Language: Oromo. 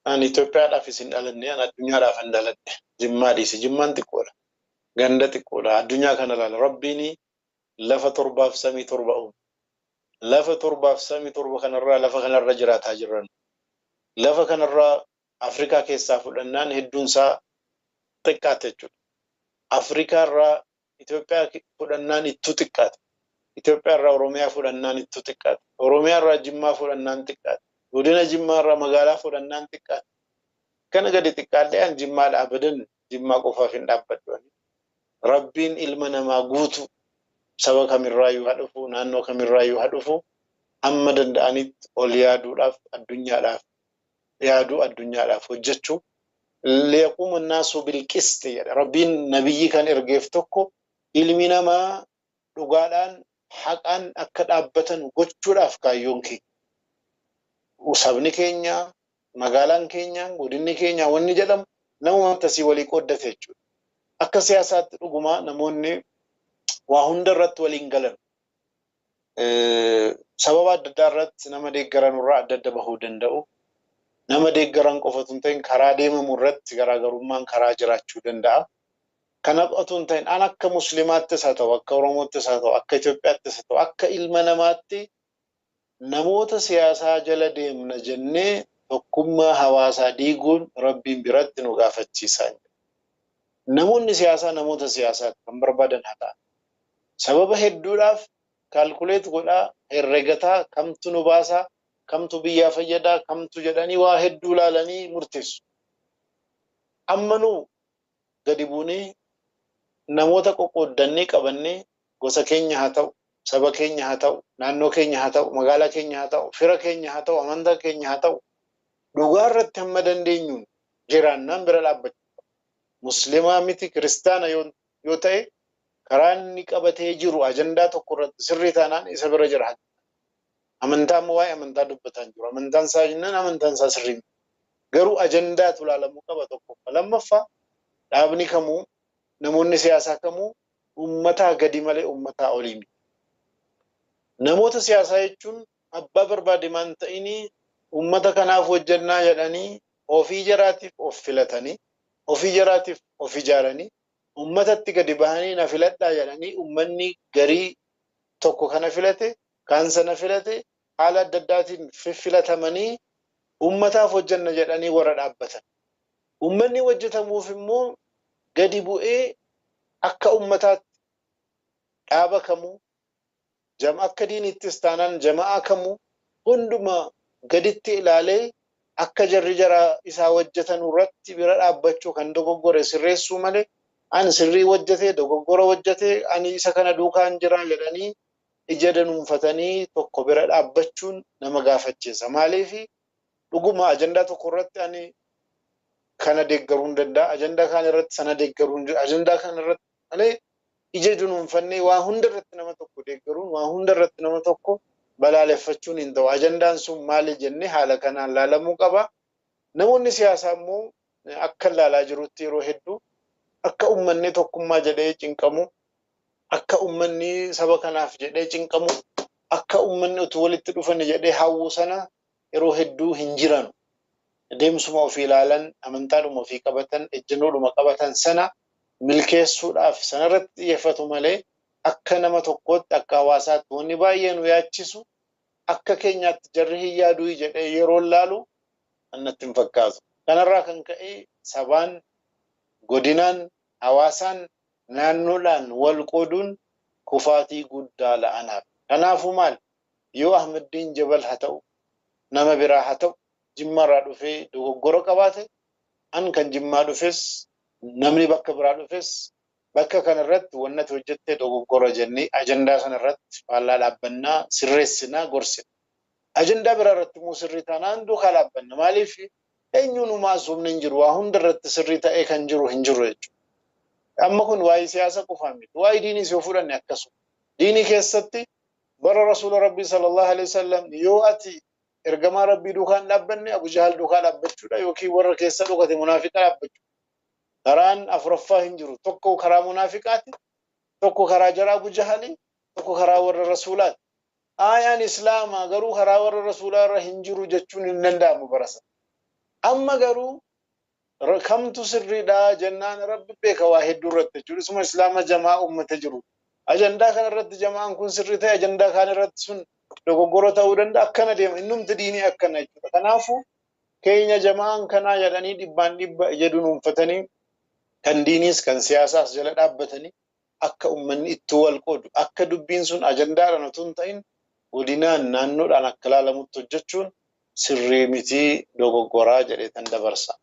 Ani Itoophiyaadhaafis hin dhalanne, ani addunyaadhaaf hin dhaladhe. Jimmaa dhiisi. Jimmaan xiqqoodha. Ganda xiqqoodha. Addunyaa kana ilaala. Rabbiin lafa torbaaf samii torba uume. Lafa torbaaf samii torba kanarraa lafa kanarra jiraataa jirran. Lafa kanarraa Afrikaa keessaa fudhannaan hedduunsaa xiqqaate jechuudha. Afrikaarraa Itoophiyaa fudhannaan ittuu xiqqaate. Itoophiyaarraa Oromiyaa fudhannaan ittuu xiqqaate. Oromiyaarraa Jimmaa fudhannaan xiqqaate. Godina Jimmaarraa magaalaa fudhannaan xiqqaate. Kana gadi xiqqaadhee an Jimmaa dhaabadan Jimmaa qofaaf hin dhaabbadhu. Rabbiin ilma namaa guutu saba kamirraayyuu haa dhufu, naannoo kamirraayyuu haa dhufu, hamma danda'anitti ol yaaduudhaaf addunyaadhaaf yaaduu, addunyaadhaaf hojjechuu. Liyaquuma naasu bilqisti jedha. Rabbiin nabiyyi kan ergeef tokko ilmi namaa dhugaadhaan haqaan akka dhaabbatan gochuudhaaf kaayyoon keenya. Sabni keenya, magaalaan keenya, godinni keenya wanni jedhamu namuma tasii walii qooddate jechuudha. Akka siyaasaatti dhugumaa namoonni waa hunda irratti waliin galan. Sababa adda addaa irratti nama deeggaran irraa adda adda bahuu danda'u. Nama deeggaran qofa otoo hin ta'in karaa deemamu irratti garaagarummaan karaa jiraachuu danda'a. Kana otoo hin ta'in an akka Muslimaattis haa ta'u, akka Oromoottis haa ta'u, akka Itoophiyaattis haa ta'u, akka ilma namaatti namoota siyaasaa jala deemna jennee tokkummaa hawaasaa diiguun Rabbiin biratti nu gaafachiisa. Namoonni siyaasaa namoota siyaasaati kan barbaadan haa ta'an. Sababa hedduudhaaf calculate godhaa, herregataa, kamtu nu baasaa, kamtu biyyaa fayyadaa, kamtu jedhanii waa hedduu ilaalanii murteessu. Amma nu gadi buunee namoota qoqqooddannee qabannee gosa keenya haa ta'u, saba keenya haa ta'u, naannoo keenya haa ta'u, magaalaa keenya haa ta'u, fira keenya haa ta'u, amantaa keenya haa ta'u, dhugaa irratti hamma dandeenyuun jiraannaan bira dhaabbachuu. Muslimaa miti kiristaana yoo ta'e karaa inni qabatee jiru ajandaa tokko irratti sirrii taanaan isa bira jira. Amantaa immoo waa'ee amantaa dubbataa hin jiru. Amantaan isaa jennaan amantaan isaa sirrii miti. Garuu ajandaatu ilaalamuu qaba tokkoffaa. Lammaffaa, dhaabni kamuu, namoonni siyaasaa kamuu uummataa gadi malee uummataa olii miti. Namoota siyaasaa jechuun abbaa barbaade maan ta'inii uummata kanaaf hojjannaa jedhanii ofii jaraatiif of filatanii, ofii jaraatiif of ijaaranii, uummatatti gadi bahanii na filadhaa jedhanii, uummanni garii tokko kana filate, kaan sana filate, haala adda addaatiin fiffilatamanii uummataaf hojjanna jedhanii warra dhaabbatan. Uummanni hojjetamuuf immoo gadi bu'ee akka uummataatti dhaaba kamuu jama akka diinittis taanaan jama'aa kamuu hunduma gaditti ilaalee akka jarri jara isaa hojjetan irratti bira dhaabbachuu, kan dogoggore sirreessuu malee ani sirrii hojjetee dogoggora hojjetee ani isa kana duukaan jira jedhanii ija danuunfatanii tokko bira dhaabbachuun nama gaafachiisa. Maaliif dhuguma ajandaa tokko irratti ani kana deeggaruu hin danda'a, ajandaa kaan irratti sana deeggaruu hin danda'a, ajandaa kana irratti malee ija dunuunfannee waa hunda irratti nama tokko deeggaruun, waa hunda irratti nama tokko balaaleffachuun hin ta'u. Ajandaan sun maali jennee haala kanaan laalamuu qaba. Namoonni siyaasaa immoo akka ilaalaa jirutti yeroo hedduu akka uummanni tokkummaa jedhee cinqamu, akka uummanni saba kanaaf jedhee cinqamu, akka uummanni utuu walitti dhufani jedhee hawwu sana yeroo hedduu hin jiran. Deemsuma ofii ilaalan, amantaadhuma ofii qabatan, ejjennoodhuma qabatan sana milkeessuudhaaf sanarratti xiyyeeffatu malee akka nama tokkootti, akka hawaasaatti wanni baay'ee nu yaachisu akka keenyaatti jarri hin yaaduu jedhee yeroo ilaalu natti hin fakkaatu. Kanarraa kan ka'e sabaan, godinaan, hawaasaan, naannoodhaan wal qooduun kufaatii guddaa la'anaaf. Kanaafuu maal yoo Ahmeddiin Jabal haa ta'u, nama biraa haa ta'u, Jimmaarraa dhufee dogoggora qabaate, an kan Jimmaa dhufes, namni bakka biraa dhufes, bakka kanarratti wannati hojjettee dogoggora jennee ajandaa sanarratti faallaa dhaabbannaa, sirreessinaa, gorsina. Ajandaa biraa irratti immoo sirrii taanaan duukaa dhaabbanna. Maaliif eenyuun maasuumni hin jiru, waa hunda irratti sirrii ta'ee kan jiru hin jiru jechuudha. Amma kun waa'ee siyaasa qofaa miti. Waa'ee diiniis yoo fudhanne akkasuma. Diinii keessatti bara Rasuula Rabbii sallallahu alaihi wasallam yoo ati ergamaa Rabbii duukaan dhaabbanne Abu Jahal duukaa dhaabbachuudha yookiin warra keessa dhokate munaafiqa dhaabbachuudha. Karaan afuraffaa hin jiru. Tokko karaa munaafiqaati, tokko karaa jara Abu Jahalii, tokko karaa warra Rasuulaati. Ayaan Islaamaa garuu karaa warra Rasuulaa irra hin jiru jechuun hin danda'amu bara sana. Amma garuu kamtu sirriidha jennaan, Rabbi beeka waa hedduu irratti jechuudha. Isuma Islaama jamaa uummate jiru. Ajandaa kana irratti jamaan kun sirrii ta'e, ajandaa kaan irratti sun dogoggora ta'uu danda'a. Akkana deema. Innumti diinii akkana jechuudha. Kanaafuu keenya jamaan kanaa jedhanii dhibbaan dhibba ija dunuunfatanii, kan diiniis kan siyaasaas jala dhaabbatanii, akka uummanni itti wal qoodu, akka dubbiin sun ajandaadhaan otoo hin ta'in godinaan naannoodhaan akka ilaalamutti hojjechuun sirrii mitii, dogoggoraa jedhee tan dabarsa.